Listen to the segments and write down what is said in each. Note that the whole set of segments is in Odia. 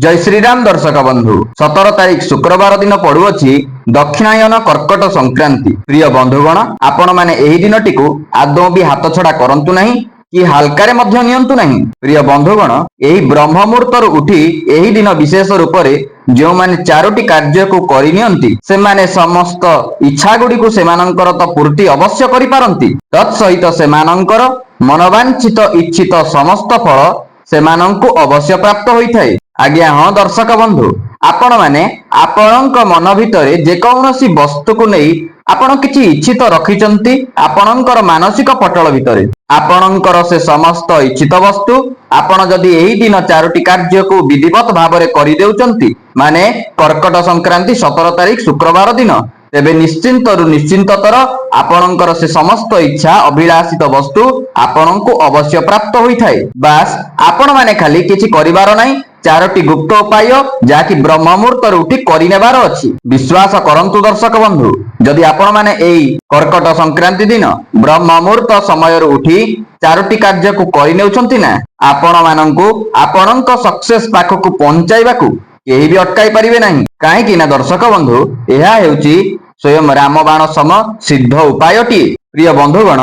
ଜୟ ଶ୍ରୀରାମ ଦର୍ଶକ ବନ୍ଧୁ, 17 ତାରିଖ ଶୁକ୍ରବାର ଦିନ ପଡୁଅଛି ଦକ୍ଷିଣାୟନ କର୍କଟ ସଂକ୍ରାନ୍ତି। ପ୍ରିୟ ବନ୍ଧୁଗଣ, ଆପଣମାନେ ଏହି ଦିନଟିକୁ ଆଦୌ ବି ହାତଛଡା କରନ୍ତୁ ନାହିଁ କି ହାଲକାରେ ମଧ୍ୟ ନିଅନ୍ତୁ ନାହିଁ। ପ୍ରିୟ ବନ୍ଧୁଗଣ, ଏହି ବ୍ରହ୍ମ ମୁହୂର୍ତ୍ତରୁ ଉଠି ଏହି ଦିନ ବିଶେଷ ରୂପରେ ଯେଉଁମାନେ ଚାରୋଟି କାର୍ଯ୍ୟକୁ କରିନିଅନ୍ତି, ସେମାନେ ସମସ୍ତ ଇଚ୍ଛା ଗୁଡ଼ିକୁ ସେମାନଙ୍କର ତ ପୂର୍ତ୍ତି ଅବଶ୍ୟ କରିପାରନ୍ତି, ତତ୍ ସହିତ ସେମାନଙ୍କର ମନବାଞ୍ଛିତ ଇଚ୍ଛିତ ସମସ୍ତ ଫଳ ସେମାନଙ୍କୁ ଅବଶ୍ୟ ପ୍ରାପ୍ତ ହୋଇଥାଏ। ଆଜ୍ଞା ହଁ ଦର୍ଶକ ବନ୍ଧୁ, ଆପଣମାନେ ଆପଣଙ୍କ ମନ ଭିତରେ ଯେକୌଣସି ବସ୍ତୁକୁ ନେଇ ଆପଣ କିଛି ଇଚ୍ଛିତ ରଖିଛନ୍ତି, ଆପଣଙ୍କର ମାନସିକ ପଟଳ ଭିତରେ ଆପଣଙ୍କର ସେ ସମସ୍ତ ଇଚ୍ଛିତ ବସ୍ତୁ ଆପଣ ଯଦି ଏହି ଦିନ ଚାରୋଟି କାର୍ଯ୍ୟକୁ ବିଧିବତ ଭାବରେ କରିଦେଉଛନ୍ତି, ମାନେ କର୍କଟ ସଂକ୍ରାନ୍ତି 17 ତାରିଖ ଶୁକ୍ରବାର ଦିନ, ତେବେ ନିଶ୍ଚିନ୍ତରୁ ନିଶ୍ଚିନ୍ତତର ଆପଣଙ୍କର ସେ ସମସ୍ତ ଇଚ୍ଛା ଅଭିଳାଷିତ ବସ୍ତୁ ଆପଣଙ୍କୁ ଅବଶ୍ୟ ପ୍ରାପ୍ତ ହୋଇଥାଏ। ବାସ୍, ଆପଣମାନେ ଖାଲି କିଛି କରିବାର ନାହିଁ, ଚାରୋଟି ଗୁପ୍ତ ଉପାୟ ଯାହାକି ବ୍ରହ୍ମ ମୁହୂର୍ତ୍ତରୁ ଉଠି କରିନେବାର ଅଛି। ବିଶ୍ୱାସ କରନ୍ତୁ ଦର୍ଶକ ବନ୍ଧୁ, ଯଦି ଆପଣମାନେ ଏଇ କର୍କଟ ସଂକ୍ରାନ୍ତି ଦିନ ବ୍ରହ୍ମ ମୁହୂର୍ତ୍ତ ସମୟରୁ ଉଠି ଚାରୋଟି କାର୍ଯ୍ୟକୁ କରିନେଉଛନ୍ତି ନା, ଆପଣମାନଙ୍କୁ ଆପଣଙ୍କ ସକ୍ସେସ ପାଖକୁ ପହଞ୍ଚାଇବାକୁ କେହି ବି ଅଟକାଇ ପାରିବେ ନାହିଁ। କାହିଁକି ନା ଦର୍ଶକ ବନ୍ଧୁ, ଏହା ହେଉଛି ସ୍ୱୟଂ ରାମବାଣ ସମ ସିଦ୍ଧ ଉପାୟଟିଏ। ପ୍ରିୟ ବନ୍ଧୁଗଣ,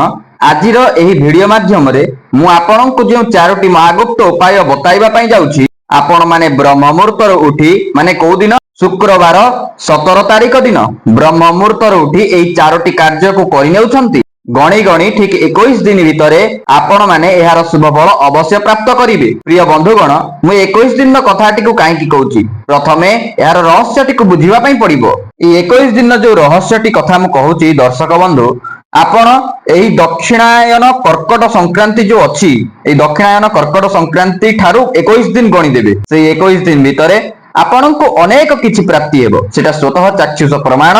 ଆଜିର ଏହି ଭିଡିଓ ମାଧ୍ୟମରେ ମୁଁ ଆପଣଙ୍କୁ ଯେଉଁ ଚାରୋଟି ମହାଗୁପ୍ତ ଉପାୟ ବତାଇବା ପାଇଁ ଯାଉଛି, ଆପଣମାନେ ବ୍ରହ୍ମ ମୁହୂର୍ତ୍ତରୁ ଉଠି, ମାନେ କୋଉ ଦିନ? ଶୁକ୍ରବାର 17 ତାରିଖ ଦିନ ବ୍ରହ୍ମ ମୁହୂର୍ତ୍ତରୁ ଉଠି ଏଇ ଚାରୋଟି କାର୍ଯ୍ୟକୁ କରିନେଉଛନ୍ତି, ଗଣି ଗଣି ଠିକ 21 ଦିନ ଭିତରେ ଆପଣମାନେ ଏହାର ଶୁଭ ଫଳ ଅବଶ୍ୟ ପ୍ରାପ୍ତ କରିବେ। ପ୍ରିୟ ବନ୍ଧୁଗଣ, ମୁଁ 21 ଦିନର କଥାଟିକୁ କାହିଁକି କହୁଛି? ପ୍ରଥମେ ଏହାର ରହସ୍ୟଟିକୁ ବୁଝିବା ପାଇଁ ପଡିବ। ଏଇ 21 ଦିନର ଯୋଉ ରହସ୍ୟଟି କଥା ମୁଁ କହୁଛି ଦର୍ଶକ ବନ୍ଧୁ, ଆପଣ ଏହି ଦକ୍ଷିଣାୟନ କର୍କଟ ସଂକ୍ରାନ୍ତି ଯୋଉ ଅଛି, ଏଇ ଦକ୍ଷିଣାୟନ କର୍କଟ ସଂକ୍ରାନ୍ତି ଠାରୁ 21 ଦିନ ଗଣିଦେବେ। ସେଇ 21 ଦିନ ଭିତରେ ଆପଣଙ୍କୁ ଅନେକ କିଛି ପ୍ରାପ୍ତି ହେବ। ସେଟା ସ୍ୱତଃ ଚାକ୍ଷୁଷ ପ୍ରମାଣ,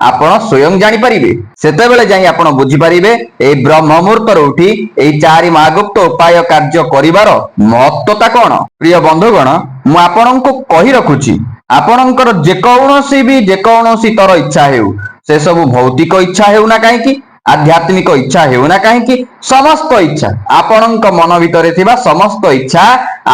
ଆପଣ ସ୍ୱୟଂ ଜାଣିପାରିବେ। ସେତେବେଳେ ଯାଇ ଆପଣ ବୁଝିପାରିବେ ଏଇ ବ୍ରହ୍ମ ମୁହୂର୍ତ୍ତରୁ ଉଠି ଏଇ ଚାରି ମହାଗୁପ୍ତ ଉପାୟ କାର୍ଯ୍ୟ କରିବାର ମହତ୍ଵତା କଣ। ପ୍ରିୟ ବନ୍ଧୁଗଣ, ମୁଁ ଆପଣଙ୍କୁ କହି ରଖୁଛି, ଆପଣଙ୍କର ଯେକୌଣସି ବି ଯେକୌଣସି ତର ଇଚ୍ଛା ହେଉ, ସେ ସବୁ ଭୌତିକ ଇଚ୍ଛା ହେଉ ନା କାହିଁକି, ଆଧ୍ୟାତ୍ମିକ ଇଚ୍ଛା ହେଉ ନା କାହିଁକି, ସମସ୍ତ ଇଚ୍ଛା, ଆପଣଙ୍କ ମନ ଭିତରେ ଥିବା ସମସ୍ତ ଇଚ୍ଛା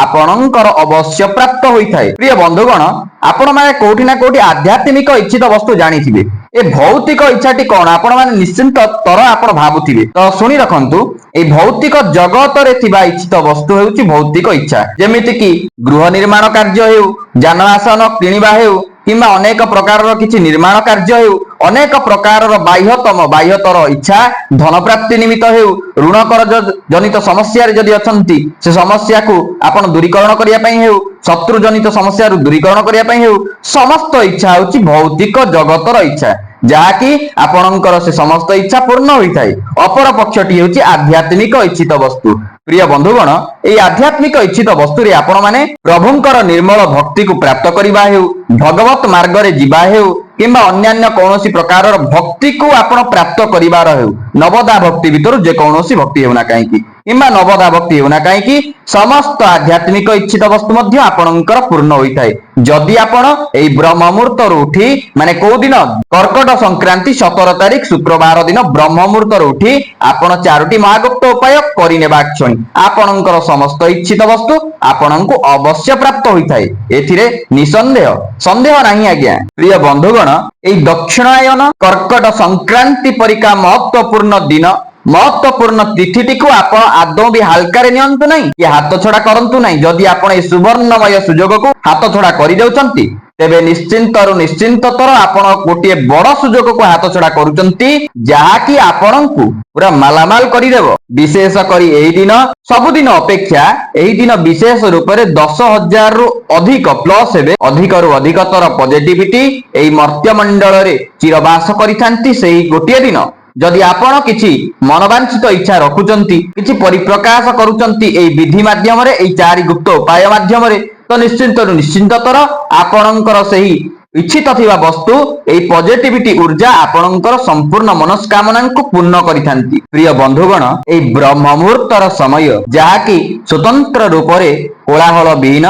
ଆପଣଙ୍କର ଅବଶ୍ୟ ପ୍ରାପ୍ତ ହୋଇଥାଏ। ପ୍ରିୟ ବନ୍ଧୁଗଣ, ଆପଣମାନେ କୋଉଠି ନା କୋଉଠି ଆଧ୍ୟାତ୍ମିକ ଇଚ୍ଛିତ ବସ୍ତୁ ଜାଣିଥିବେ, ଏ ଭୌତିକ ଇଚ୍ଛାଟି କଣ ଆପଣମାନେ ନିଶ୍ଚିନ୍ତ ତର ଆପଣ ଭାବୁଥିବେ। ତ ଶୁଣି ରଖନ୍ତୁ, ଏଇ ଭୌତିକ ଜଗତରେ ଥିବା ଇଚ୍ଛିତ ବସ୍ତୁ ହେଉଛି ଭୌତିକ ଇଚ୍ଛା। ଯେମିତି କି ଗୃହ ନିର୍ମାଣ କାର୍ଯ୍ୟ ହେଉ, ଯାନବାହନ କିଣିବା ହେଉ, କିମ୍ବା ଅନେକ ପ୍ରକାରର କିଛି ନିର୍ମାଣ କାର୍ଯ୍ୟ ହେଉ, ଅନେକ ପ୍ରକାରର ବାହ୍ୟତମ ବାହ୍ୟତର ଇଚ୍ଛା, ଧନ ପ୍ରାପ୍ତି ନିମିତ୍ତ ହେଉ, ଋଣ କରଜ ଜନିତ ସମସ୍ୟାରେ ଯଦି ଅଛନ୍ତି, ସେ ସମସ୍ୟାକୁ ଆପଣ ଦୂରୀକରଣ କରିବା ପାଇଁ ହେଉ, ଶତ୍ରୁ ଜନିତ ସମସ୍ୟାରୁ ଦୂରୀକରଣ କରିବା ପାଇଁ ହେଉ, ସମସ୍ତ ଇଚ୍ଛା ହେଉଛି ଭୌତିକ ଜଗତର ଇଚ୍ଛା, ଯାହାକି ଆପଣଙ୍କର ସେ ସମସ୍ତ ଇଚ୍ଛା ପୂର୍ଣ୍ଣ ହୋଇଥାଏ। ଅପର ପକ୍ଷଟି ହେଉଛି ଆଧ୍ୟାତ୍ମିକ ଇଚ୍ଛିତ ବସ୍ତୁ। ପ୍ରିୟ ବନ୍ଧୁଗଣ, ଏଇ ଆଧ୍ୟାତ୍ମିକ ଇଚ୍ଛିତ ବସ୍ତୁରେ ଆପଣମାନେ ପ୍ରଭୁଙ୍କର ନିର୍ମଳ ଭକ୍ତିକୁ ପ୍ରାପ୍ତ କରିବା ହେଉ, ଭଗବତ ମାର୍ଗରେ ଯିବା ହେଉ, କିମ୍ବା ଅନ୍ୟାନ୍ୟ କୌଣସି ପ୍ରକାରର ଭକ୍ତିକୁ ଆପଣ ପ୍ରାପ୍ତ କରିବାର ହେଉ, ନବଧା ଭକ୍ତି ଭିତରୁ ଯେକୌଣସି ଭକ୍ତି ହେଉନା କାହିଁକି, କିମ୍ବା ନବଧା ଭକ୍ତି ହେଉନା କାହିଁକି, ସମସ୍ତ ଆଧ୍ୟାତ୍ମିକ ଇଚ୍ଛିତ ବସ୍ତୁ ମଧ୍ୟ ଆପଣଙ୍କର ପୂର୍ଣ୍ଣ ହୋଇଥାଏ, ଯଦି ଆପଣ ଏଇ ବ୍ରହ୍ମ ମୁହୂର୍ତ୍ତରୁ ଉଠି, ମାନେ କୋଉ ଦିନ? କର୍କଟ ସଂକ୍ରାନ୍ତି 17 ତାରିଖ ଶୁକ୍ରବାର ଦିନ ବ୍ରହ୍ମ ମୁହୂର୍ତ୍ତରୁ ଉଠି ଆପଣ ଚାରୋଟି ମହାଗୁପ୍ତ ଉପାୟ କରିନେବା କ୍ଷଣି ଆପଣଙ୍କର ସମସ୍ତ ଇଚ୍ଛିତ ବସ୍ତୁ ଆପଣଙ୍କୁ ଅବଶ୍ୟ ପ୍ରାପ୍ତ ହୋଇଥାଏ। ଏଥିରେ ନିଃସନ୍ଦେହ, ସନ୍ଦେହ ନାହିଁ ଆଜ୍ଞା। ପ୍ରିୟ ବନ୍ଧୁଗଣ, ଏଇ ଦକ୍ଷିଣାୟନ କର୍କଟ ସଂକ୍ରାନ୍ତି ପରିକା ମହତ୍ୱପୂର୍ଣ୍ଣ ଦିନ, ମହତ୍ୱପୂର୍ଣ୍ଣ ତିଥିଟିକୁ ଆପଣ ଆଦୌ ବି ହାଲକାରେ ନିଅନ୍ତୁ ନାହିଁ କି ହାତ ଛଡା କରନ୍ତୁ ନାହିଁ। ଯଦି ଆପଣ ଏଇ ସୁବର୍ଣ୍ଣମୟ ସୁଯୋଗକୁ ହାତ ଛଡା କରିଦେଉଛନ୍ତି, ତେବେ ନିଶ୍ଚିନ୍ତରୁ ନିଶ୍ଚିନ୍ତତର ଆପଣ ଗୋଟିଏ ବଡ ସୁଯୋଗକୁ ହାତ ଛଡା କରୁଛନ୍ତି, ଯାହାକି ଆପଣଙ୍କୁ ପୁରା ମାଲାମାଲ କରିଦେବ। ବିଶେଷ କରି ଏହି ଦିନ ସବୁଦିନ ଅପେକ୍ଷା ଏହି ଦିନ ବିଶେଷ ରୂପରେ 10,000ରୁ ଅଧିକ ପ୍ଲସ ହେବେ, ଅଧିକରୁ ଅଧିକତର ପଜିଟିଭିଟି ଏଇ ମର୍ତ୍ତ୍ୟମଣ୍ଡଳରେ ଚିରବାସ କରିଥାନ୍ତି। ସେଇ ଗୋଟିଏ ଦିନ ଯଦି ଆପଣ କିଛି ମନବାଞ୍ଛିତ ଇଚ୍ଛା ରଖୁଛନ୍ତି, କିଛି ପରିପ୍ରକାଶ କରୁଛନ୍ତି ଏଇ ବିଧି ମାଧ୍ୟମରେ, ଏଇ ଚାରି ଗୁପ୍ତ ଉପାୟ ମାଧ୍ୟମରେ, ତ ନିଶ୍ଚିନ୍ତରୁ ନିଶ୍ଚିନ୍ତତର ଆପଣଙ୍କର ସେହି ଇଚ୍ଛିତ ଥିବା ବସ୍ତୁ, ଏଇ ପଜିଟିଭିଟି ଉର୍ଜା ଆପଣଙ୍କର ସମ୍ପୂର୍ଣ୍ଣ ମନସ୍କାମନାକୁ ପୂର୍ଣ୍ଣ କରିଥାନ୍ତି। ପ୍ରିୟ ବନ୍ଧୁଗଣ, ଏଇ ବ୍ରହ୍ମ ମୁହୂର୍ତ୍ତର ସମୟ, ଯାହାକି ସ୍ୱତନ୍ତ୍ର ରୂପରେ କୋଳାହଳ ବିହୀନ,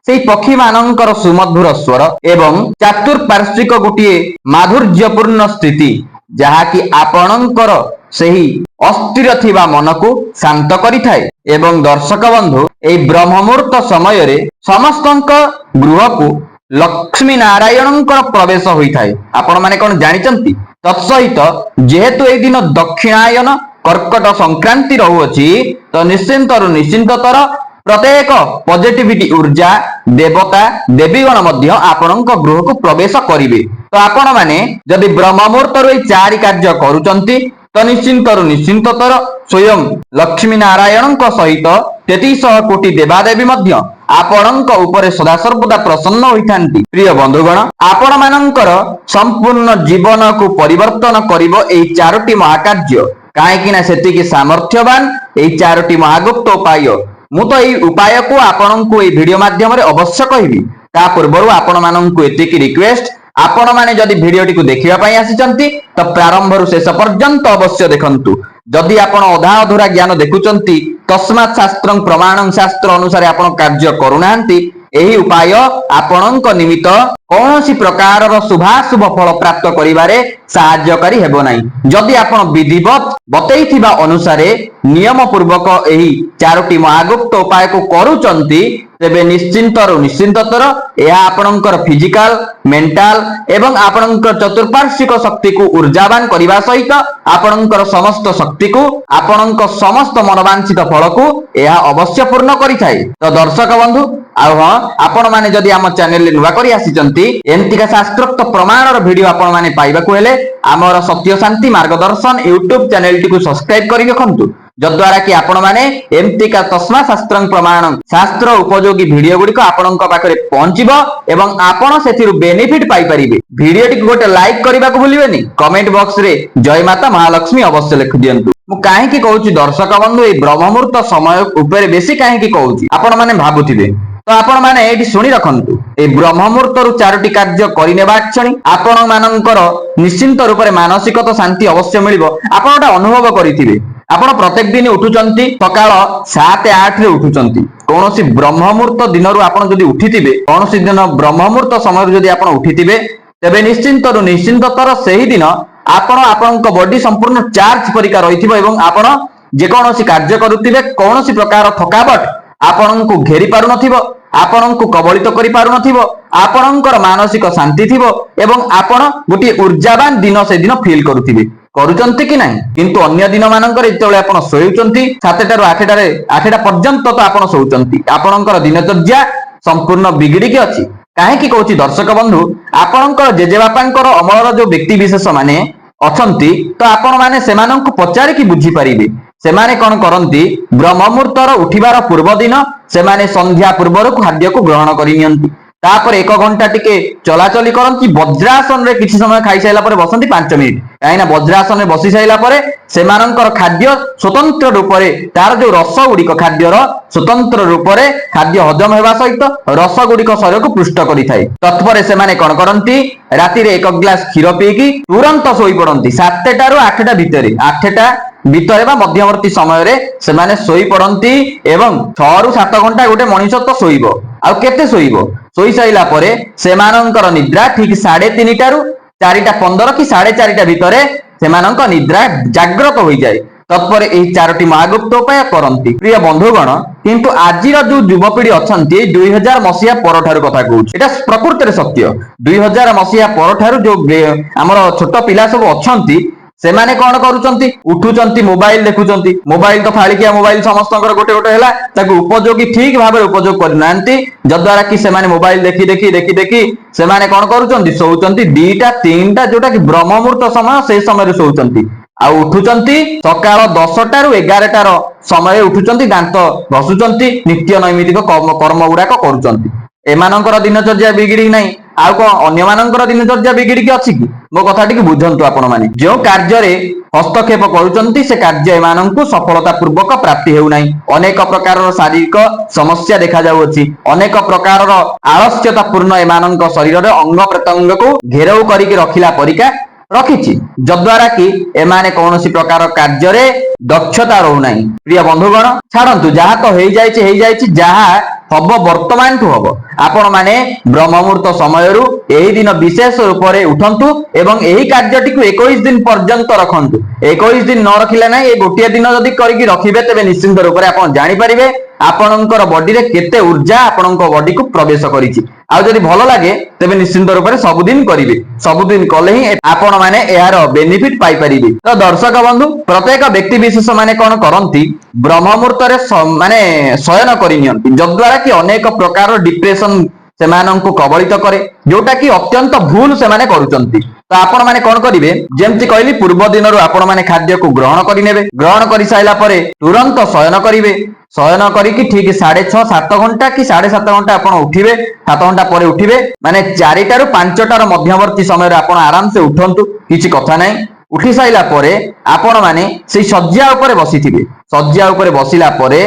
ସେଇ ପକ୍ଷୀମାନଙ୍କର ସୁମଧୁର ସ୍ୱର ଏବଂ ଚାତୁର୍ପାର୍ଶ୍ୱିକ ଗୋଟିଏ ମାଧୁର୍ଯ୍ୟପୂର୍ଣ୍ଣ ସ୍ଥିତି, ଯାହାକି ଆପଣଙ୍କର ସେହି ଅସ୍ଥିର ଥିବା ମନକୁ ଶାନ୍ତ କରିଥାଏ। ଏବଂ ଦର୍ଶକ ବନ୍ଧୁ, ଏଇ ବ୍ରହ୍ମମୁହୂର୍ତ୍ତ ସମୟରେ ସମସ୍ତଙ୍କ ଗୃହକୁ ଲକ୍ଷ୍ମୀ ନାରାୟଣଙ୍କର ପ୍ରବେଶ ହୋଇଥାଏ। ଆପଣମାନେ କଣ ଜାଣିଛନ୍ତି? ତତ୍ସହିତ ଯେହେତୁ ଏଇ ଦିନ ଦକ୍ଷିଣାୟନ କର୍କଟ ସଂକ୍ରାନ୍ତି ରହୁଅଛି, ତ ନିଶ୍ଚିନ୍ତରୁ ନିଶ୍ଚିନ୍ତତର ପ୍ରତ୍ୟେକ ପଜିଟିଭିଟି ଉର୍ଜା, ଦେବତା ଦେବୀଗଣ ମଧ୍ୟ ଆପଣଙ୍କ ଗୃହକୁ ପ୍ରବେଶ କରିବେ। ତ ଆପଣମାନେ ଯଦି ବ୍ରହ୍ମମୁହୂର୍ତ୍ତରୁ ଏଇ ଚାରି କାର୍ଯ୍ୟ କରୁଛନ୍ତି, ତ ନିଶ୍ଚିନ୍ତରୁ ନିଶ୍ଚିନ୍ତତର ସ୍ୱୟଂ ଲକ୍ଷ୍ମୀ ନାରାୟଣଙ୍କ ସହିତ 33 କୋଟି ଦେବାଦେବୀ ମଧ୍ୟ ଆପଣଙ୍କ ଉପରେ ସଦାସର୍ବଦା ପ୍ରସନ୍ନ ହୋଇଥାନ୍ତି। ପ୍ରିୟ ବନ୍ଧୁଗଣ, ଆପଣ ମାନଙ୍କର ସମ୍ପୂର୍ଣ୍ଣ ଜୀବନକୁ ପରିବର୍ତ୍ତନ କରିବ ଏଇ ଚାରୋଟି ମହାକାର୍ଯ୍ୟ। କାହିଁକି ନା ସେତିକି ସାମର୍ଥ୍ୟବାନ ଏଇ ଚାରୋଟି ମହାଗୁପ୍ତ ଉପାୟ। ମୁଁ ତ ଏଇ ଉପାୟକୁ ଆପଣଙ୍କୁ ଏଇ ଭିଡିଓ ମାଧ୍ୟମରେ ଅବଶ୍ୟ କହିବି। ତା ପୂର୍ବରୁ ଆପଣମାନଙ୍କୁ ଏତିକି ରିକ୍ୱେଷ୍ଟ, ଆପଣମାନେ ଯଦି ଭିଡିଓଟିକୁ ଦେଖିବା ପାଇଁ ଆସିଛନ୍ତି, ତ ପ୍ରାରମ୍ଭରୁ ଶେଷ ପର୍ଯ୍ୟନ୍ତ ଅବଶ୍ୟ ଦେଖନ୍ତୁ। ଯଦି ଆପଣ ଅଧା ଅଧୁରା ଜ୍ଞାନ ଦେଖୁଛନ୍ତି, ତସ୍ମାତ୍ ଶାସ୍ତ୍ର ପ୍ରମାଣ, ଶାସ୍ତ୍ର ଅନୁସାରେ ଆପଣ କାର୍ଯ୍ୟ କରୁନାହାନ୍ତି, ଏହି ଉପାୟ ଆପଣଙ୍କ ନିମିତ୍ତ କୌଣସି ପ୍ରକାରର ଶୁଭାଶୁଭ ଫଳ ପ୍ରାପ୍ତ କରିବାରେ ସାହାଯ୍ୟକାରୀ ହେବ ନାହିଁ। ଯଦି ଆପଣ ବିଧିବତ୍ ବତେଇଥିବା ଅନୁସାରେ ନିୟମ ପୂର୍ବକ ଏହି ଚାରୋଟି ମହାଗୁପ୍ତ ଉପାୟକୁ କରୁଛନ୍ତି, ତେବେ ନିଶ୍ଚିନ୍ତରୁ ନିଶ୍ଚିନ୍ତତର ଏହା ଆପଣଙ୍କର ଫିଜିକାଲ, ମେଣ୍ଟାଲ ଏବଂ ଆପଣଙ୍କ ଚତୁଃପାର୍ଶ୍ୱିକ ଶକ୍ତିକୁ ଉର୍ଜାବାନ କରିବା ସହିତ ଆପଣଙ୍କର ସମସ୍ତ ଶକ୍ତିକୁ, ଆପଣଙ୍କ ସମସ୍ତ ମନବାଞ୍ଛିତ ଫଳକୁ ଏହା ଅବଶ୍ୟ ପୂର୍ଣ୍ଣ କରିଥାଏ। ତ ଦର୍ଶକ ବନ୍ଧୁ, ଆଉ ହଁ, ଆପଣମାନେ ଯଦି ଆମ ଚ୍ୟାନେଲରେ ନୂଆ କରି ଆସିଛନ୍ତି, ଏମିତିକା ଶାସ୍ତ୍ରୋକ୍ତ ପ୍ରମାଣର ଭିଡିଓ ଆପଣମାନେ ପାଇବାକୁ ହେଲେ ଆମର ସତ୍ୟ ଶାନ୍ତି ମାର୍ଗଦର୍ଶନ ୟୁଟ୍ୟୁବ ଚ୍ୟାନେଲଟିକୁ ସବସ୍କ୍ରାଇବ କରି ରଖନ୍ତୁ, ଯଦ୍ୱାରା କି ଆପଣମାନେ ଏମିତିକା ତସ୍ମାତ୍ ଶାସ୍ତ୍ର ପ୍ରମାଣ, ଶାସ୍ତ୍ର ଉପଯୋଗୀ ଭିଡିଓ ଗୁଡିକ ଆପଣଙ୍କ ପାଖରେ ପହଞ୍ଚିବ ଏବଂ ଆପଣ ସେଥିରୁ ବେନିଫିଟ ପାଇପାରିବେ। ଭିଡିଓଟିକୁ ଗୋଟେ ଲାଇକ୍ କରିବାକୁ ଭୁଲିବେନି। କମେଣ୍ଟ ବକ୍ସରେ ଜୟ ମାତା ମହାଲକ୍ଷ୍ମୀ ଅବଶ୍ୟ ଲେଖିଦିଅନ୍ତୁ। ମୁଁ କାହିଁକି କହୁଛି ଦର୍ଶକ ବନ୍ଧୁ, ଏଇ ବ୍ରହ୍ମମୁହୂର୍ତ୍ତ ସମୟ ଉପରେ ବେଶୀ କାହିଁକି କହୁଛି, ଆପଣମାନେ ଭାବୁଥିବେ। ତ ଆପଣମାନେ ଏଇଠି ଶୁଣି ରଖନ୍ତୁ। ଏଇ ବ୍ରହ୍ମମୁହୂର୍ତ୍ତରୁ ଚାରୋଟି କାର୍ଯ୍ୟ କରିନେବା କ୍ଷଣି ଆପଣ ମାନଙ୍କର ନିଶ୍ଚିନ୍ତ ରୂପରେ ମାନସିକ ତ ଶାନ୍ତି ଅବଶ୍ୟ ମିଳିବ। ଆପଣ ଗୋଟେ ଅନୁଭବ କରିଥିବେ, ଆପଣ ପ୍ରତ୍ୟେକ ଦିନ ଉଠୁଛନ୍ତି, ସକାଳ 7-8ରେ ଉଠୁଛନ୍ତି। କୌଣସି ବ୍ରହ୍ମମୁହୂର୍ତ୍ତ ଦିନରୁ ଆପଣ ଯଦି ଉଠିଥିବେ, କୌଣସି ଦିନ ବ୍ରହ୍ମମୁହୂର୍ତ୍ତ ସମୟରୁ ଯଦି ଆପଣ ଉଠିଥିବେ, ତେବେ ନିଶ୍ଚିନ୍ତରୁ ନିଶ୍ଚିନ୍ତତର ସେହି ଦିନ ଆପଣ ଆପଣଙ୍କ ବଡି ସମ୍ପୂର୍ଣ୍ଣ ଚାର୍ଜ ପରିକା ରହିଥିବ ଏବଂ ଆପଣ ଯେକୌଣସି କାର୍ଯ୍ୟ କରୁଥିବେ, କୌଣସି ପ୍ରକାର ଥକାବଟ ଆପଣଙ୍କୁ ଘେରି ପାରୁନଥିବ, ଆପଣଙ୍କୁ କବଳିତ କରିପାରୁନଥିବ। ଆପଣଙ୍କର ମାନସିକ ଶାନ୍ତି ଥିବ ଏବଂ ଆପଣ ଗୋଟିଏ ଉର୍ଜାବାନ ଦିନ ସେଦିନ ଫିଲ୍ କରୁଥିବେ। କରୁଛନ୍ତି କି ନାହିଁ? କିନ୍ତୁ ଅନ୍ୟ ଦିନ ମାନଙ୍କରେ ଯେତେବେଳେ ଆପଣ ଶୋଉଛନ୍ତି, 7ଟାରୁ 8ଟାରେ, 8ଟା ପର୍ଯ୍ୟନ୍ତ ତ ଆପଣ ଶୋଉଛନ୍ତି, ଆପଣଙ୍କର ଦିନଚର୍ଯ୍ୟା ସମ୍ପୂର୍ଣ୍ଣ ବିଗିଡିକି ଅଛି। କାହିଁକି କହୁଛି ଦର୍ଶକ ବନ୍ଧୁ, ଆପଣଙ୍କର ଜେଜେବାପାଙ୍କର ଅମଳର ଯୋଉ ବ୍ୟକ୍ତି ବିଶେଷ ମାନେ ଅଛନ୍ତି, ତ ଆପଣ ମାନେ ସେମାନଙ୍କୁ ପଚାରିକି ବୁଝିପାରିବେ, ସେମାନେ କଣ କରନ୍ତି। ବ୍ରହ୍ମମୁହୂର୍ତ୍ତର ଉଠିବାର ପୂର୍ବ ଦିନ ସେମାନେ ସନ୍ଧ୍ୟା ପୂର୍ବରୁ ଖାଦ୍ୟକୁ ଗ୍ରହଣ କରି ନିଅନ୍ତି। ତାପରେ 1 ଘଣ୍ଟା ଟିକେ ଚଲାଚଲି କରନ୍ତି। ବଜ୍ରାସନରେ କିଛି ସମୟ ଖାଇସାରିଲା ପରେ ବସନ୍ତି 5 ମିନିଟ। କାହିଁକିନା ବଜ୍ରାସନରେ ବସି ସାରିଲା ପରେ ସେମାନଙ୍କର ଖାଦ୍ୟ ସ୍ୱତନ୍ତ୍ର ରୂପରେ ତାର ଯୋଉ ରସ ଗୁଡିକ, ଖାଦ୍ୟର ସ୍ୱତନ୍ତ୍ର ରୂପରେ ଖାଦ୍ୟ ହଜମ ହେବା ସହିତ ରସ ଗୁଡିକ ଶରୀରକୁ ପୁଷ୍ଟ କରିଥାଏ। ତତ୍ପରେ ସେମାନେ କଣ କରନ୍ତି? ରାତିରେ ଏକ ଗ୍ଲାସ କ୍ଷୀର ପିଇକି ତୁରନ୍ତ ଶୋଇପଡନ୍ତି। 7ଟାରୁ 8ଟା ଭିତରେ, 8ଟା ଭିତରେ ବା ମଧ୍ୟବର୍ତ୍ତୀ ସମୟରେ ସେମାନେ ଶୋଇପଡନ୍ତି ଏବଂ 6ରୁ 7 ଘଣ୍ଟା ଗୋଟେ ମଣିଷ ତ ଶୋଇବ, ଆଉ କେତେ ଶୋଇବ? ଶୋଇ ସାରିଲା ପରେ ସେମାନଙ୍କର ନିଦ୍ରା ଠିକ 3:30ରୁ 4:15 କି 4:30 ଭିତରେ ସେମାନଙ୍କ ନିଦ୍ରା ଜାଗ୍ରତ ହୋଇଯାଏ। ତତ୍ପରେ ଏହି ଚାରୋଟି ମହାଗୁପ୍ତ ଉପାୟ କରନ୍ତି। ପ୍ରିୟ ବନ୍ଧୁଗଣ, କିନ୍ତୁ ଆଜିର ଯୋଉ ଯୁବପିଢି ଅଛନ୍ତି, 2000 ମସିହା ପରଠାରୁ କଥା କହୁଛି, ଏଇଟା ପ୍ରକୃତରେ ସତ୍ୟ। 2000 ମସିହା ପରଠାରୁ ଯୋଉ ଆମର ଛୋଟ ପିଲା ସବୁ ଅଛନ୍ତି, ସେମାନେ କଣ କରୁଛନ୍ତି? ଉଠୁଛନ୍ତି, ମୋବାଇଲ ଦେଖୁଛନ୍ତି। ମୋବାଇଲ ତ ଫାଳିକିଆ ମୋବାଇଲ ସମସ୍ତଙ୍କର ଗୋଟେ ଗୋଟେ ହେଲା। ତାକୁ ଉପଯୋଗୀ ଠିକ ଭାବରେ ଉପଯୋଗ କରୁନାହାନ୍ତି, ଯଦ୍ୱାରା କି ସେମାନେ ମୋବାଇଲ ଦେଖି ଦେଖି ଦେଖି ଦେଖି ସେମାନେ କଣ କରୁଛନ୍ତି? ଶୋଉଛନ୍ତି 2ଟା 3ଟା, ଯୋଉଟା କି ବ୍ରହ୍ମମୁହୂର୍ତ୍ତ ସମୟ, ସେଇ ସମୟରେ ଶୋଉଛନ୍ତି। ଆଉ ଉଠୁଛନ୍ତି ସକାଳ 10ଟାରୁ 11ଟାର ସମୟରେ ଉଠୁଛନ୍ତି, ଦାନ୍ତ ଘଷୁଛନ୍ତି, ନିତ୍ୟ ନୈମିତିକ କର୍ମ ଗୁଡାକ କରୁଛନ୍ତି। ଏମାନଙ୍କର ଦିନଚର୍ଯ୍ୟା ବିଗିଡି ନାହିଁ, ଆଉ କଣ ଅନ୍ୟମାନଙ୍କର ଦିନଚର୍ଯ୍ୟା ବିଗିଡିକି ଅଛି କି? ମୋ କଥା ଟିକେ ବୁଝନ୍ତୁ। ଆପଣ ମାନେ ଯେଉଁ କାର୍ଯ୍ୟରେ ହସ୍ତକ୍ଷେପ କରୁଛନ୍ତି, ସେ କାର୍ଯ୍ୟ ଏମାନଙ୍କୁ ସଫଳତା ପୂର୍ବକ ପ୍ରାପ୍ତି ହେଉନାହିଁ। ଅନେକ ପ୍ରକାରର ଶାରୀରିକ ସମସ୍ୟା ଦେଖାଯାଉଅଛି। ଅନେକ ପ୍ରକାରର ଆଳସ୍ୟତା ପୂର୍ଣ୍ଣ ଏମାନଙ୍କ ଶରୀରରେ ଅଙ୍ଗ ପ୍ରତ୍ୟଙ୍ଗକୁ ଘେରାଉ କରିକି ରଖିଲା ପରିକା ରଖିଛି, ଯଦ୍ୱାରା କି ଏମାନେ କୌଣସି ପ୍ରକାର କାର୍ଯ୍ୟରେ ଦକ୍ଷତା ରହୁନାହିଁ। ପ୍ରିୟ ବନ୍ଧୁଗଣ, ଛାଡନ୍ତୁ, ଯାହା ତ ହେଇଯାଇଛି ହେଇଯାଇଛି, ଯାହା ହବ ବର୍ତ୍ତମାନଠୁ ହବ। ଆପଣ ମାନେ ବ୍ରହ୍ମମୁହୂର୍ତ୍ତ ସମୟରୁ ଏହି ଦିନ ବିଶେଷ ରୂପରେ ଉଠନ୍ତୁ ଏବଂ ଏହି କାର୍ଯ୍ୟଟିକୁ 21 ଦିନ ପର୍ଯ୍ୟନ୍ତ ରଖନ୍ତୁ। 21 ଦିନ ନ ରଖିଲେ ନାହିଁ, ଏ ଗୋଟିଏ ଦିନ ଯଦି କରିକି ରଖିବେ, ତେବେ ନିଶ୍ଚିନ୍ତ ରୂପରେ ଆପଣ ଜାଣିପାରିବେ ଆପଣଙ୍କର ବଡିରେ କେତେ ଉର୍ଜା ଆପଣଙ୍କ ବଡିକୁ ପ୍ରବେଶ କରିଛି। ଆଉ ଯଦି ଭଲ ଲାଗେ, ତେବେ ନିଶ୍ଚିନ୍ତ ରୂପରେ ସବୁଦିନ କରିବେ। ସବୁଦିନ କଲେ ହିଁ ଆପଣ ମାନେ ଏହାର ବେନିଫିଟ ପାଇପାରିବେ। ତ ଦର୍ଶକ ବନ୍ଧୁ, ପ୍ରତ୍ୟେକ ବ୍ୟକ୍ତି ବିଶେଷ ମାନେ କଣ କରନ୍ତି? ବ୍ରହ୍ମ ମୁହୂର୍ତ୍ତରେ ମାନେ ଶୟନ କରି ନିଅନ୍ତି, ଯଦ୍ୱାରା କି ଅନେକ ପ୍ରକାର ଡିପ୍ରେସନ ସେମାନଙ୍କୁ କବଳିତ କରେ, ଯୋଉଟା କି ଅତ୍ୟନ୍ତ ଭୁଲ ସେମାନେ କରୁଛନ୍ତି। ତ ଆପଣ ମାନେ କଣ କରିବେ? ଯେମିତି କହିଲି, ପୂର୍ବ ଦିନରୁ ଆପଣ ମାନେ ଖାଦ୍ୟକୁ ଗ୍ରହଣ କରିନେବେ। ଗ୍ରହଣ କରି ସାରିଲା ପରେ ତୁରନ୍ତ ଶୟନ କରିବେ। ଶୟନ କରିକି ଠିକ 6.5, 7 ଘଣ୍ଟା କି 7.5 ଘଣ୍ଟା ଆପଣ ଉଠିବେ। 7 ଘଣ୍ଟା ପରେ ଉଠିବେ, ମାନେ 4ଟାରୁ 5ଟାର ମଧ୍ୟବର୍ତ୍ତୀ ସମୟରେ ଆପଣ ଆରାମସେ ଉଠନ୍ତୁ, କିଛି କଥା ନାହିଁ। ଉଠି ସାରିଲା ପରେ ଆପଣ ମାନେ ସେଇ ଶଯ୍ୟା ଉପରେ ବସିଥିବେ। ଶଯ୍ୟା ଉପରେ ବସିଲା ପରେ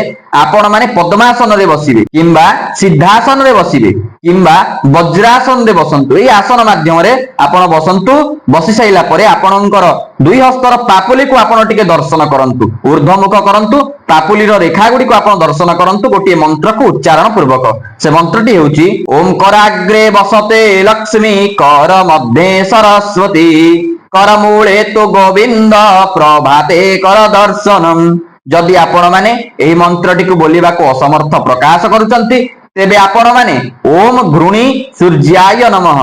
ଆପଣ ମାନେ ପଦ୍ମାସନରେ ବସିବେ କିମ୍ବା ସିଦ୍ଧାସନରେ ବସିବେ କିମ୍ବା ବଜ୍ରାସନରେ ବସନ୍ତୁ। ଏଇ ଆସନ ମାଧ୍ୟମରେ ଆପଣ ବସନ୍ତୁ। ବସି ସାରିଲା ପରେ ଆପଣଙ୍କର ଦୁଇ ହସ୍ତର ପାପୁଲିକୁ ଆପଣ ଟିକେ ଦର୍ଶନ କରନ୍ତୁ, ଊର୍ଦ୍ଧ୍ୱମୁଖ କରନ୍ତୁ। ପାପୁଲିର ରେଖା ଗୁଡିକୁ ଆପଣ ଦର୍ଶନ କରନ୍ତୁ ଗୋଟିଏ ମନ୍ତ୍ରକୁ ଉଚ୍ଚାରଣ ପୂର୍ବକ। ସେ ମନ୍ତ୍ରଟି ହେଉଛି, "ଓಂ କରାଗ୍ରେ ବସତେ ଲକ୍ଷ୍ମୀ, କର ମଧ୍ୟେ ସରସ୍ୱତୀ, କରମୂଳେ ତୁ ଗୋବିନ୍ଦ, ପ୍ରଭାତେ କର ଦର୍ଶନମ୍।" ଯଦି ଆପଣ ମାନେ ଏହି ମନ୍ତ୍ରଟିକୁ ବୋଲିବାକୁ ଅସମର୍ଥ ପ୍ରକାଶ କରୁଛନ୍ତି, ତେବେ ଆପଣ ମାନେ "ଓମ ଘୃଣୀ ସୂର୍ଯ୍ୟାୟ ନମଃ,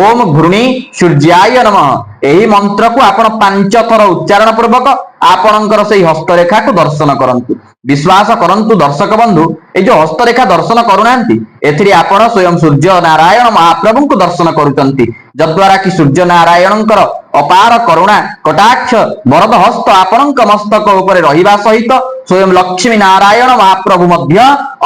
ଓମ ଘୃଣୀ ସୂର୍ଯ୍ୟାୟ ନମଃ" ଏହି ମନ୍ତ୍ରକୁ ଆପଣ 5 ଥର ଉଚ୍ଚାରଣ ପୂର୍ବକ ଆପଣଙ୍କର ସେଇ ହସ୍ତରେଖାକୁ ଦର୍ଶନ କରନ୍ତୁ। ବିଶ୍ୱାସ କରନ୍ତୁ ଦର୍ଶକ ବନ୍ଧୁ, ଏଇ ଯୋଉ ହସ୍ତରେଖା ଦର୍ଶନ କରୁନାହାନ୍ତି, ଏଥିରେ ଆପଣ ସ୍ୱୟଂ ସୂର୍ଯ୍ୟ ନାରାୟଣ ମହାପ୍ରଭୁଙ୍କୁ ଦର୍ଶନ କରୁଛନ୍ତି, ଯଦ୍ୱାରା କି ସୂର୍ଯ୍ୟ ନାରାୟଣଙ୍କର ଅପାର କରୁଣା କଟାକ୍ଷ ବରଦ ହସ୍ତ ଆପଣଙ୍କ ମସ୍ତକ ଉପରେ ରହିବା ସହିତ ସ୍ୱୟଂ ଲକ୍ଷ୍ମୀ ନାରାୟଣ ମହାପ୍ରଭୁ ମଧ୍ୟ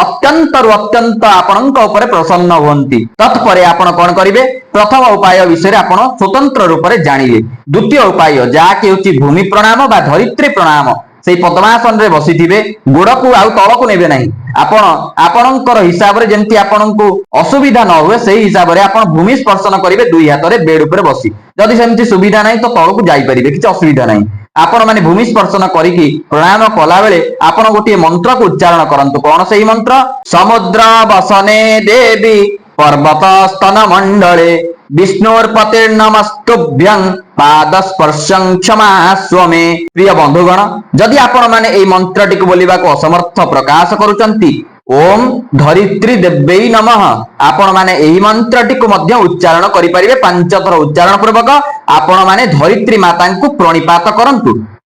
ଅତ୍ୟନ୍ତରୁ ଅତ୍ୟନ୍ତ ଆପଣଙ୍କ ଉପରେ ପ୍ରସନ୍ନ ହୁଅନ୍ତି। ତତ୍ପରେ ଆପଣ କଣ କରିବେ? ପ୍ରଥମ ଉପାୟ ବିଷୟରେ ଆପଣ ସ୍ୱତନ୍ତ୍ର ରୂପରେ ଜାଣିଲେ। ଦ୍ୱିତୀୟ ଉପାୟ, ଯାହାକି ହେଉଛି ଭୂମି ପ୍ରଣାମ ବା ଧରିତ୍ରୀ ପ୍ରଣାମ। ସେଇ ପଦ୍ମାସନରେ ବସିଥିବେ, ଗୋଡକୁ ଆଉ ତଳକୁ ନେବେ ନାହିଁ। ଆପଣ ଆପଣଙ୍କର ହିସାବରେ, ଯେମିତି ଆପଣଙ୍କୁ ଅସୁବିଧା ନ ହୁଏ, ସେଇ ହିସାବରେ ଆପଣ ଭୂମି ସ୍ପର୍ଶନ କରିବେ ଦୁଇ ହାତରେ ବେଡ୍ ଉପରେ ବସି। ଯଦି ସେମିତି ସୁବିଧା ନାହିଁ, ତ ତଳକୁ ଯାଇପାରିବେ, କିଛି ଅସୁବିଧା ନାହିଁ। ଆପଣ ମାନେ ଭୂମି ସ୍ପର୍ଶନ କରିକି ପ୍ରଣାମ କଲା ବେଳେ ଆପଣ ଗୋଟିଏ ମନ୍ତ୍ରକୁ ଉଚ୍ଚାରଣ କରନ୍ତୁ। କଣ ସେଇ ମନ୍ତ୍ର? "ସମୁଦ୍ର ବସନେ ଦେବୀ, ପର୍ବତ ସ୍ତନ ମଣ୍ଡଳେ, ବିଷ୍ଣୁର୍ପତିର୍ନମସ୍ତୁଭ୍ୟଂ, ପାଦ ସ୍ପର୍ଶଂ କ୍ଷମାସ୍ୱ ମେ।" ପ୍ରିୟ ବନ୍ଧୁଗଣ, ଯଦି ଆପଣ ମାନେ ଏଇ ମନ୍ତ୍ରଟିକୁ ବୋଲିବାକୁ ଅସମର୍ଥ ପ୍ରକାଶ କରୁଛନ୍ତି, "ଓମ୍ ଧରିତ୍ରୀ ଦେବ୍ୟୈ ନମଃ" ଆପଣ ମାନେ ଏହି ମନ୍ତ୍ରଟିକୁ ମଧ୍ୟ ଉଚ୍ଚାରଣ କରିପାରିବେ। 5 ଥର ଉଚ୍ଚାରଣ ପୂର୍ବକ ଆପଣ ମାନେ ଧରିତ୍ରୀ ମାତାଙ୍କୁ ପ୍ରଣିପାତ କରନ୍ତୁ।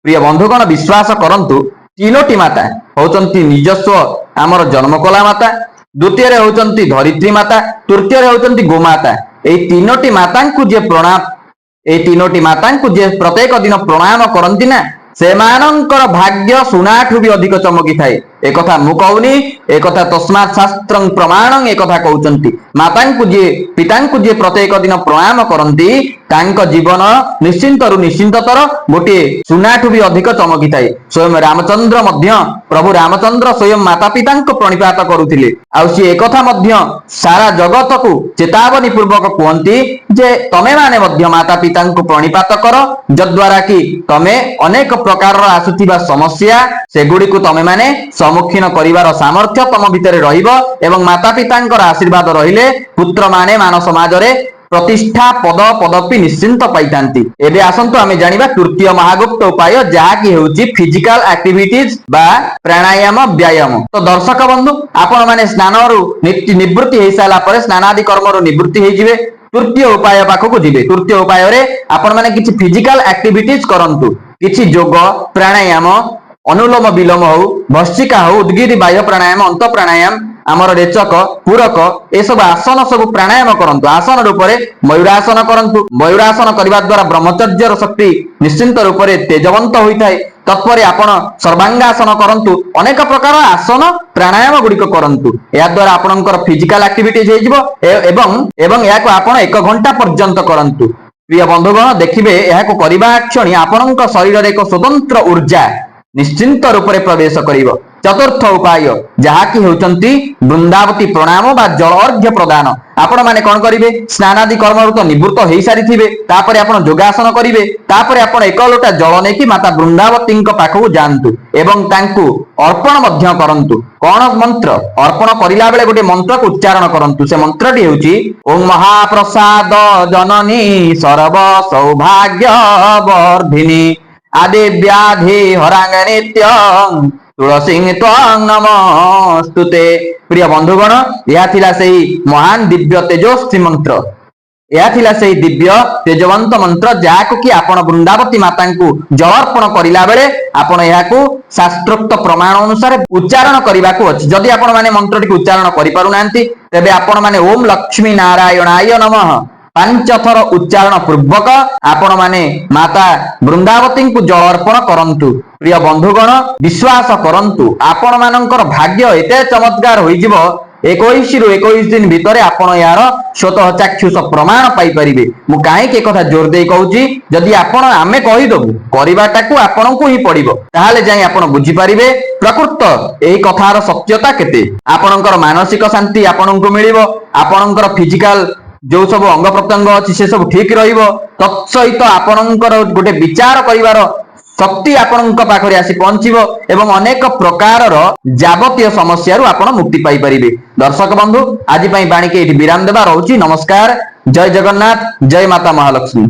ପ୍ରିୟ ବନ୍ଧୁଗଣ, ବିଶ୍ୱାସ କରନ୍ତୁ, ତିନୋଟି ମାତା ହଉଛନ୍ତି ନିଜସ୍ୱ ଆମର ଜନ୍ମକଲା ମାତା, ଦ୍ୱିତୀୟରେ ହଉଛନ୍ତି ଧରିତ୍ରୀ ମାତା, ତୃତୀୟରେ ହଉଛନ୍ତି ଗୋମାତା। ଏଇ ତିନୋଟି ମାତାଙ୍କୁ ଯିଏ ପ୍ରତ୍ୟେକ ଦିନ ପ୍ରଣାମ କରନ୍ତି ନା, ସେମାନଙ୍କର ଭାଗ୍ୟ ସୁନାଠୁ ବି ଅଧିକ ଚମକିଥାଏ। ଏକଥା ମୁଁ କହୁନି, ଏକଥା ତସ୍ମାତ୍ ଶାସ୍ତ୍ର ପ୍ରମାଣ ଏକଥା କହୁଛନ୍ତି। ମାତାଙ୍କୁ ଯିଏ, ପିତାଙ୍କୁ ଯିଏ ପ୍ରତ୍ୟେକ ଦିନ ପ୍ରଣାମ କରନ୍ତି, ତାଙ୍କ ଜୀବନ ନିଶ୍ଚିନ୍ତରୁ ନିଶ୍ଚିନ୍ତତର ଗୋଟିଏ ସୁନାଠୁ ବି ଅଧିକ ଚମକିଥାଏ। ସ୍ୱୟଂ ରାମଚନ୍ଦ୍ର ମଧ୍ୟ, ପ୍ରଭୁ ରାମଚନ୍ଦ୍ର ସ୍ୱୟଂ ମାତା ପିତାଙ୍କୁ ପ୍ରଣିପାତ କରୁଥିଲେ। ଆଉ ସିଏ ଏକଥା ମଧ୍ୟ ସାରା ଜଗତକୁ ଚେତାବନୀ ପୂର୍ବକ କୁହନ୍ତି ଯେ ତମେ ମାନେ ମଧ୍ୟ ମାତା ପିତାଙ୍କୁ ପ୍ରଣିପାତ କର, ଯଦ୍ୱାରା କି ତମେ ଅନେକ ପ୍ରକାରର ଆସୁଥିବା ସମସ୍ୟା ସେଗୁଡ଼ିକୁ ତମେ ମାନେ ସମ୍ମୁଖୀନ କରିବାର ସାମର୍ଥ୍ୟ ତମ ଭିତରେ ରହିବ ଏବଂ ମାତା ପିତାଙ୍କର ଆଶୀର୍ବାଦ ରହିଲେ ପୁତ୍ରମାନେ ମାନ ସମାଜରେ ପ୍ରତିଷ୍ଠା ପଦ ପଦବୀ ନିଶ୍ଚିନ୍ତ ପାଇଥାନ୍ତି। ଏବେ ଆସନ୍ତୁ ଆମେ ଜାଣିବା ତୃତୀୟ ମହାଗୁପ୍ତ ଉପାୟ, ଯାହାକି ହେଉଛି ଫିଜିକାଲ ଆକ୍ଟିଭିଟିଜ ବା ପ୍ରାଣାୟାମ ବ୍ୟାୟାମ। ତ ଦର୍ଶକ ବନ୍ଧୁ, ଆପଣ ମାନେ ସ୍ନାନରୁ ନିବୃତ୍ତି ହେଇସାରିଲା ପରେ, ସ୍ନାନାଦି କର୍ମରୁ ନିବୃତ୍ତି ହେଇଯିବେ, ତୃତୀୟ ଉପାୟ ପାଖକୁ ଯିବେ। ତୃତୀୟ ଉପାୟରେ ଆପଣ ମାନେ କିଛି ଫିଜିକାଲ ଆକ୍ଟିଭିଟିଜ କରନ୍ତୁ। କିଛି ଯୋଗ ପ୍ରାଣାୟାମ, ଅନୁଲୋମ ବିଲୋମ ହଉ, ଭସ୍ତ୍ରିକା ହଉ, ଉଦ୍ଗିରି ବାହ୍ୟ ପ୍ରାଣାୟାମ, ଅନ୍ତ ପ୍ରାଣାୟାମ, ଆମର ରେଚକ ପୂରକ, ଏସବୁ ଆସନ ସବୁ ପ୍ରାଣାୟାମ କରନ୍ତୁ। ଆସନ ରୂପରେ ମୟୂରାସନ କରନ୍ତୁ। ମୟୂରାସନ କରିବା ଦ୍ୱାରା ବ୍ରହ୍ମଚର୍ଯ୍ୟର ଶକ୍ତି ନିଶ୍ଚିନ୍ତ ରୂପରେ ତେଜବନ୍ତ ହୋଇଥାଏ। ତତ୍ପରେ ଆପଣ ସର୍ବାଙ୍ଗାସନ କରନ୍ତୁ। ଅନେକ ପ୍ରକାର ଆସନ ପ୍ରାଣାୟାମ ଗୁଡିକ କରନ୍ତୁ। ଏହା ଦ୍ୱାରା ଆପଣଙ୍କର ଫିଜିକାଲ ଆକ୍ଟିଭିଟିଜ ହେଇଯିବ ଏବଂ ଏହାକୁ ଆପଣ 1 ଘଣ୍ଟା ପର୍ଯ୍ୟନ୍ତ କରନ୍ତୁ। ପ୍ରିୟ ବନ୍ଧୁଗଣ, ଦେଖିବେ ଏହାକୁ କରିବା କ୍ଷଣି ଆପଣଙ୍କ ଶରୀରରେ ଏକ ସ୍ୱତନ୍ତ୍ର ଉର୍ଜା ନିଶ୍ଚିନ୍ତ ରୂପରେ ପ୍ରବେଶ କରିବ। ଚତୁର୍ଥ ଉପାୟ, ଯାହାକି ହେଉଛନ୍ତି ବୃନ୍ଦାବତୀ ପ୍ରଣାମ ବା ଜଳ ଅର୍ଘ୍ୟ ପ୍ରଦାନ। ଆପଣ ମାନେ କଣ କରିବେ? ସ୍ନାନାଦି କର୍ମରୁ ତ ନିବୃତ୍ତ ହେଇସାରିଥିବେ। ତାପରେ ଆପଣ ଯୋଗାସନ କରିବେ। ତାପରେ ଆପଣ ଏକ ଲୋଟା ଜଳ ନେଇକି ମାତା ବୃନ୍ଦାବତୀଙ୍କ ପାଖକୁ ଯାଆନ୍ତୁ ଏବଂ ତାଙ୍କୁ ଅର୍ପଣ ମଧ୍ୟ କରନ୍ତୁ। କଣ ମନ୍ତ୍ର? ଅର୍ପଣ କରିଲା ବେଳେ ଗୋଟେ ମନ୍ତ୍ରକୁ ଉଚ୍ଚାରଣ କରନ୍ତୁ। ସେ ମନ୍ତ୍ରଟି ହେଉଛି ଓಂ ମହାପ୍ରସାଦ ଜନନୀ ସର୍ବ ସୌଭାଗ୍ୟ ବର୍ଦ୍ଧିନୀ ଆଦି ବ୍ୟାଧି ହରାଙ୍ଗ ନିତ୍ୟ ତୁଳସୀ ତ୍ୱଂ ନମସ୍ତୁତେ। ପ୍ରିୟ ବନ୍ଧୁଗଣ, ଏହା ଥିଲା ସେଇ ମହାନ ଦିବ୍ୟ ତେଜସ୍ୱୀ ମନ୍ତ୍ର। ଏହା ଥିଲା ସେଇ ଦିବ୍ୟ ତେଜବନ୍ତ ମନ୍ତ୍ର, ଯାହାକୁ କି ଆପଣ ବୃନ୍ଦାବତୀ ମାତାଙ୍କୁ ଜଳ ଅର୍ପଣ କରିଲା ବେଳେ ଆପଣ ଏହାକୁ ଶାସ୍ତ୍ରୋକ୍ତ ପ୍ରମାଣ ଅନୁସାରେ ଉଚ୍ଚାରଣ କରିବାକୁ ଅଛି। ଯଦି ଆପଣ ମାନେ ମନ୍ତ୍ରଟିକୁ ଉଚ୍ଚାରଣ କରିପାରୁନାହାନ୍ତି, ତେବେ ଆପଣ ମାନେ ଓମ୍ ଲକ୍ଷ୍ମୀ ନାରାୟଣାୟ ନମଃ 5 ଥର ଉଚ୍ଚାରଣ ପୂର୍ବକ ଆପଣ ମାନେ ମାତା ବୃନ୍ଦାବତୀଙ୍କୁ ଜଳ ଅର୍ପଣ କରନ୍ତୁ। ପ୍ରିୟ ବନ୍ଧୁଗଣ, ବିଶ୍ୱାସ କରନ୍ତୁ, ଆପଣ ମାନଙ୍କର ଭାଗ୍ୟ ଏତେ ଚମତ୍କାର ହୋଇଯିବ, 21ରୁ 21 ଦିନ ଭିତରେ ଆପଣ ଏହାର ସ୍ୱତଃ ଚାକ୍ଷୁଷ ପ୍ରମାଣ ପାଇପାରିବେ। ମୁଁ କାହିଁକି ଏକଥା ଜୋର ଦେଇ କହୁଛି? ଯଦି ଆପଣ ଆମେ କହିଦବୁ, କରିବାଟାକୁ ଆପଣଙ୍କୁ ହିଁ ପଡିବ। ତାହେଲେ ଯାଇ ଆପଣ ବୁଝିପାରିବେ ପ୍ରକୃତ ଏହି କଥାର ସତ୍ୟତା କେତେ। ଆପଣଙ୍କର ମାନସିକ ଶାନ୍ତି ଆପଣଙ୍କୁ ମିଳିବ। ଆପଣଙ୍କର ଫିଜିକାଲ ଯୋଉ ସବୁ ଅଙ୍ଗ ପ୍ରତ୍ୟଙ୍ଗ ଅଛି, ସେ ସବୁ ଠିକ ରହିବ। ତତ୍ସହିତ ଆପଣଙ୍କର ଗୋଟେ ବିଚାର କରିବାର ଶକ୍ତି ଆପଣଙ୍କ ପାଖରେ ଆସି ପହଞ୍ଚିବ ଏବଂ ଅନେକ ପ୍ରକାରର ଯାବତୀୟ ସମସ୍ୟାରୁ ଆପଣ ମୁକ୍ତି ପାଇପାରିବେ। ଦର୍ଶକ ବନ୍ଧୁ, ଆଜି ପାଇଁ ବାଣିକି ଏଇଠି ବିରାମ ଦେବା। ରହୁଛି, ନମସ୍କାର। ଜୟ ଜଗନ୍ନାଥ, ଜୟ ମାତା ମହାଲକ୍ଷ୍ମୀ।